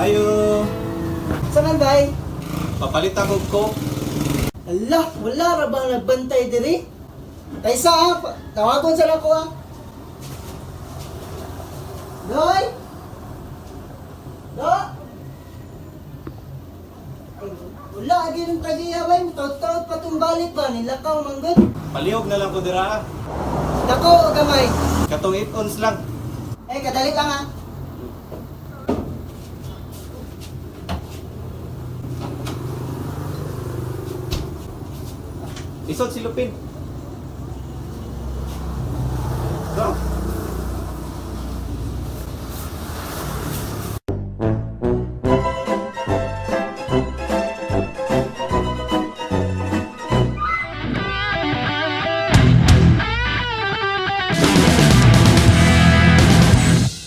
Ayo, Saan bay? papalit ako ko. Ala, wala ra bang nagbantay diri? Taysa ha, tawagon sa ko ha. Doy! Do! Ay, wala agi ng tagiya bay, taot-taot pa tong balik ba, nilakaw manggod. Palihog na lang ko dira. Dako gamay. Katong 8 ons lang. Eh, kadali lang ha. Isod si Lupin. Do.